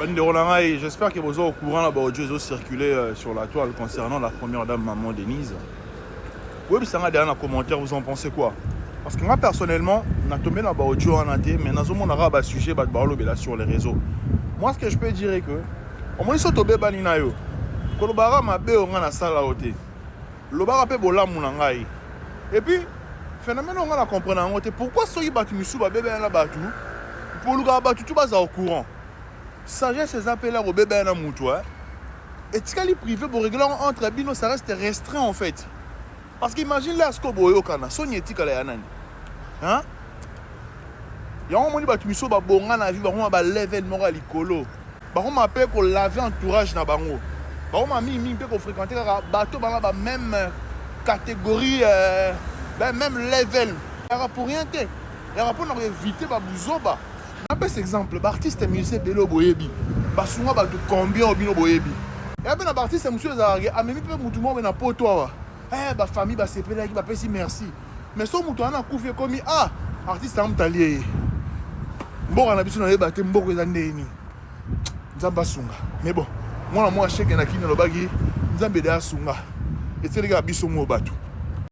Bandeko na ngai, j'espère que boza au courant na ba audio ezo circuler sur la toile concernant la première dame maman Denise. Boyebisa ngai deja na commentaire, vous en pensez quoi? Parce que nga personnellement, na tombé na ba audio wana te, mais nazomona kaka ba sujet bato baolobela sur les réseaux. Moi, ce que je peux dire est que omoni so tobebani na yo, kolobaka mabe oyo ngai nasala yo te, lobaka mpe bolamu na ngai. Et puis phénomène oyo ngai na comprendre yango te, pourquoi soki bato misusu babebani na bato, polukaka bato tu baza au courant? Sagesse eza mpe la kobebana na mutu, hein? Etikali privé, borégler yango entre bino, ça reste restreint en fait. Parce que imagine là siko boyokana, soni etikala ya nani, hein? Yango omoni bato misusu babonga na vie, bakoma balevel moko ya likolo, bakoma mpe kolave entourage na bango, bakoma mingimingi mpe kofréquente kaka bato bana ba même catégorie, ba même level. Yaka pour rien te, yaka mpona koéviter babuzoba. Napesa exemple, baartiste musicien ebele oyo boyebi basunga bato combien oyo bino boyebi. Eya mpe na baartiste mosusu ezalaka amemi mpe motu moko na poto awa, bafamille basepelaki, bapesi merci, mais so moto wana akufi, ekomi ah, artiste yango moto alie ye. Mboka na biso nayeba te mboka eza ndenge nini. Nzambe asunga. Mais bon, mwana mwa sheke na kini alobaki Nzambe de asunga, etieli kaka biso mo bato.